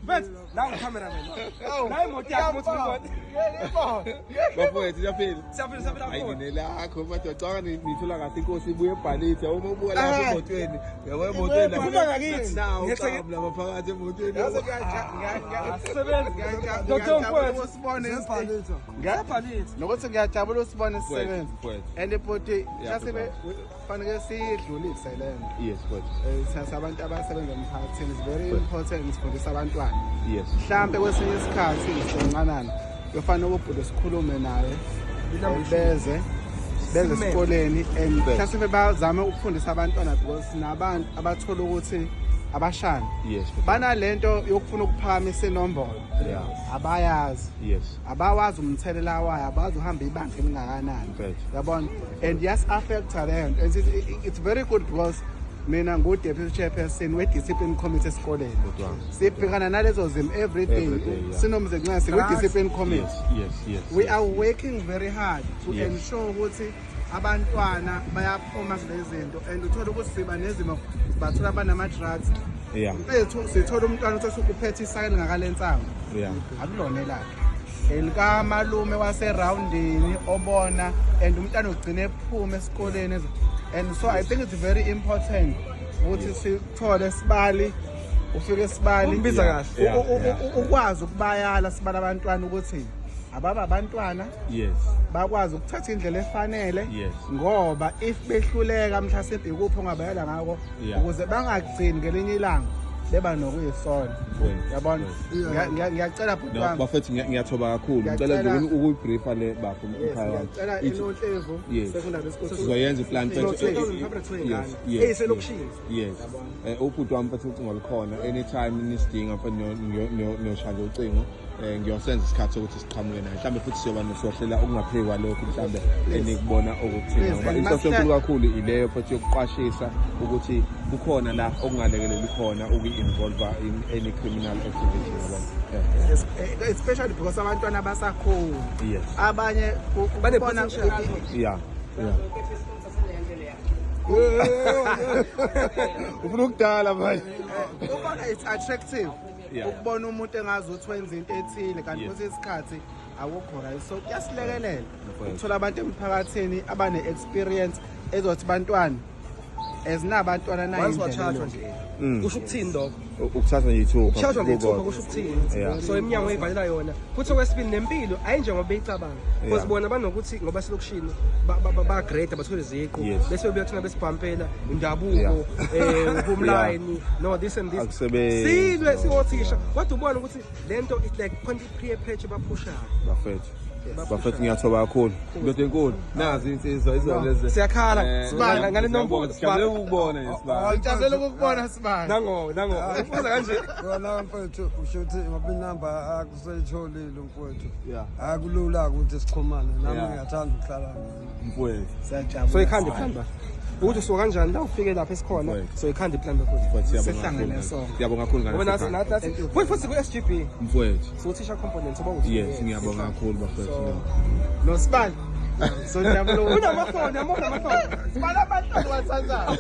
Mfethu, la cameraman. La imoto yakho ukuthi uyibone. Bafowethu, siyaphila. Siyaphila, siyaphila Hayi, kakhulu. nelakho manje ucabanga nithola kahle inkosi ibuye ebhalithi uma ubuka lapha emotweni, uyabo emotweni. Phuma ngakithi. Nawu Ngiyetheke- uqhamu lapha phakathi emotweni. Yazi Asisebenzi. Dr. Mfowethu. usibone Zebhalitha. Ngiyabhalithi. nokuthi ngiyajabula usibone sisebenza Mfowethu. and bhuti Yeah, mhlawumbe kufanele siyidlulise le nto. Yes, mfowethu. Sasa abantu abasebenza emphakathini, it's very important sifundisa abantwana. Mhlampe kwesinye isikhathi ngisoncanana kufanele ubhuti sikhulume naye, beze esikoleni and mhlawumbe bazame ukufundisa abantwana because sinabantu abathola ukuthi abashana banalento yokufuna ukuphakamisa inombolo, abayazi, abawazi umthelela wayo, abazi uhamba ibanga elingakanani. Yabona, and yes, affecta le nto, and it's very good because mina ngu-deputy chairperson we-discipline committee esikoleni. Kodwa. Sibhekana nalezo zimo every day. Every day, yeah. Sinomzencane sikwi-discipline committee. We are working very hard to ensure ukuthi abantwana bayaphuma kule zinto, and uthola ukuthi siba nezimo, bathola banama-drugs. Mfethu, sithola umntwana uthi uphethe isaka elingakalensango, akulona elakhe, elikamalume waserawundini obona, and umntwana ugcine ephume esikoleni. And so I think it's very important ukuthi sithole sibali, ufike sibali. Umbiza kahle. Ukwazi ukubayala sibala abantwana ukuthi ababa abantwana bakwazi ukuthatha indlela efanele, ngoba if behluleka mhlasimbe ikuphi ongabayela ngako ukuze bangagcini ngelinye ilanga beba nokuyisola. Yabona. Ngiyacela bhuti No, wami. bafethu, ngiyathoba kakhulu. Ngicela nje Ngiyacela. ukuyibriefa le bafo Yes, umkhaya wami. ngiyacela iNonhlevu Secondary School. Sizoyenza iplan, mfethu. 2502 ingane eyiselokishini. Yes. Ubhuti wami, mfethu, ucingo lukhona. Anytime nisidinga, mfethu, niyoshaya nje ucingo. Ngiyosenza isikhathi sokuthi siqhamuke naye. Mhlambe futhi siyoba nosohlela okungapheki kwalokho mhlambe enikubona okuthina. Please, Ngoba and inhloso master- enkulu kakhulu ileyo futhi yokuqwashisa ukuthi kukhona la okungalekeleli khona ukuyi-involve in any criminal activity, yabona. Yeah. Yes, especially because abantwana basakhula, abanye Bane ubona potential. Yeah. Ufuna ukudala manje. Ubona it's attractive ukubona umuntu engazi ukuthi wenza into ethile, kanti kwesinye isikhathi akukho right. So kuyasilekelela ukuthola abantu emphakathini abane-experience ezothi bantwana ezinabantwana. Once wachajwa nje, kusho ukuthini lokho? Ukuthatha nje ithupha. Ukushajwa ngethupha kusho ukuthini? So iminyango eyivalela yona. Futhi okwesibili, nempilo ayinjengoba beyicabanga, because bona banokuthi ngoba selokishini ba-grade, bathole iziqu, bese bebuya kuthina besibhampela indabuko, home line, no this and this. Akusebenzi. Silwe siwothisha, kodwa ubone ukuthi lento it's like khona i-peer pressure baphushayo. Bafethu. Bafethu, ngiyathoba kakhulu. Ndoda enkulu. Nazi insizwa izolo lezi. Siyakhala. Sibali. Ngale nombolo. Sijabule ukubona nje, Sibali. Ngijabulele ukukubona, Sibali. Nango nango ufuza kanje. Wona mfethu, usho ukuthi ngoba inamba akuseyitholile mfowethu, akulula ukuthi sixhumane nami. Ngiyathanda ukuhlala nawe. Mfowethu. Siyajabula. So ikhanda iplan ba ukuthi usuka kanjani la ufike lapha esikhona. Mfowethu. So ikhanda iplan ba futhi. Mfowethu, siyabonga Sihlangene kakhulu. sonke. Siyabonga kakhulu Ngoba nathi ngalesikhathi. nathi futhi ku-SGB Mfowethu. so uthisha component oba uthi. Yes, ngiyabonga kakhulu, bafethu. No. Nosibali, sojabula. Unamahloni, yamona amahloni. Sibali, amahloni wathandayo.